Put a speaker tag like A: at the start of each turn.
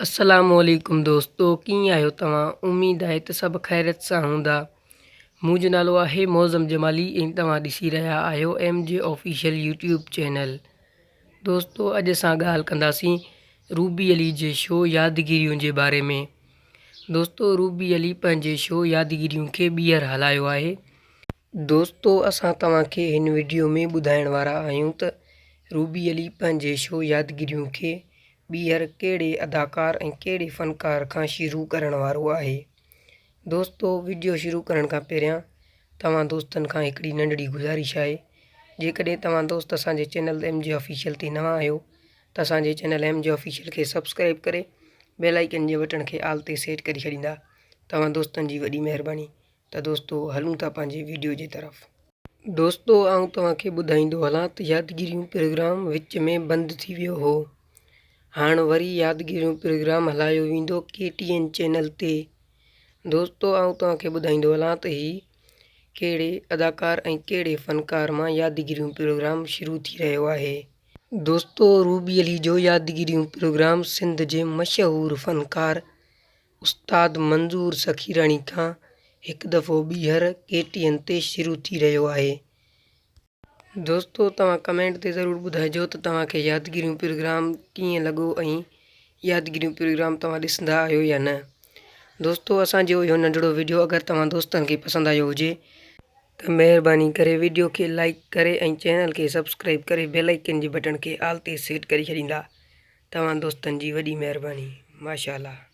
A: السلام عليڪم دوستو ڪيئن آهيو توهان اميد آهي ته سڀ خيريت سان هوندا منهنجو نالو آهي معظم جمالي ۽ توهان ڏسي رهيا آهيو M G official YouTube channel دوستو اڄ اسان ڳالهه ڪنداسين روبي علي جي شو يادگيريون جي باري ۾ دوستو روبي علي پنهنجي شو يادگيريون کي ٻيهر هلايو آهي دوستو اسان توهان کي هن وڊيو ۾ ٻڌائڻ وارا آهيون ته روبي علي پنهنجي شو يادگيريون کي ٻيهر ڪهڙي اداڪار ۽ ڪهڙي فنڪار کان شروع ڪرڻ وارو آهي. دوستو وڊيو شروع ڪرڻ کان پهريان توهان دوستن کان هڪڙي ننڍڙي گذارش آهي جيڪڏهن توهان دوست اسان جي چينل ايم جي آفيشل تي نوان آهيو ته اسان جي چينل ايم جي آفيشل کي سبسڪرائب ڪري بيل آئيڪن جي بٽڻ کي آل تي سيٽ ڪري ڇڏيندا توهان دوستن جي وڏي مهرباني ته دوستو هلون ٿا پنهنجي ويڊيو جي طرف. دوستو آئون توهان کي ٻڌائيندو هلان ته يادگيريون پروگرام وچ ۾ بند ٿي ويو هو هاڻ وري يادگيريون پروگرام هلايو ويندو ڪي ٽي اين چينل تي دوستو آئون توهان کي ٻڌائيندو هلان ته هي ڪهڙي اداڪار ۽ ڪهڙي فنڪار مان يادگيريون پروگرام شروع ٿي رهيو آهي. دوستو روبي علي جو يادگيريون پروگرام سنڌ جي مشهور فنڪار استاد منظور سخيراڻي کان هڪ دفعو ٻيهر ڪي ٽي اين تي شروع ٿي رهيو آهي. دوستو توهان ڪمينٽ تي ضرور ٻڌائجو ته توهان کي يادگيريون پروگرام ڪيئن لڳو ۽ يادگيريون پروگرام توهان ڏسندا آهيو يا نه. دوستو اسان جو اهو ننڍڙو وڊيو اگر توهان دوستن کي پسند آيو هجي ته مهرباني ڪري وڊيو کي لائيڪ ڪري ۽ چينل کي سبسڪرائيب ڪري بيل آئيڪن جي بٽڻ کي آل تي سيٽ ڪري ڇڏيندا توهان دوستن جي وڏي مهرباني ماشاءالله.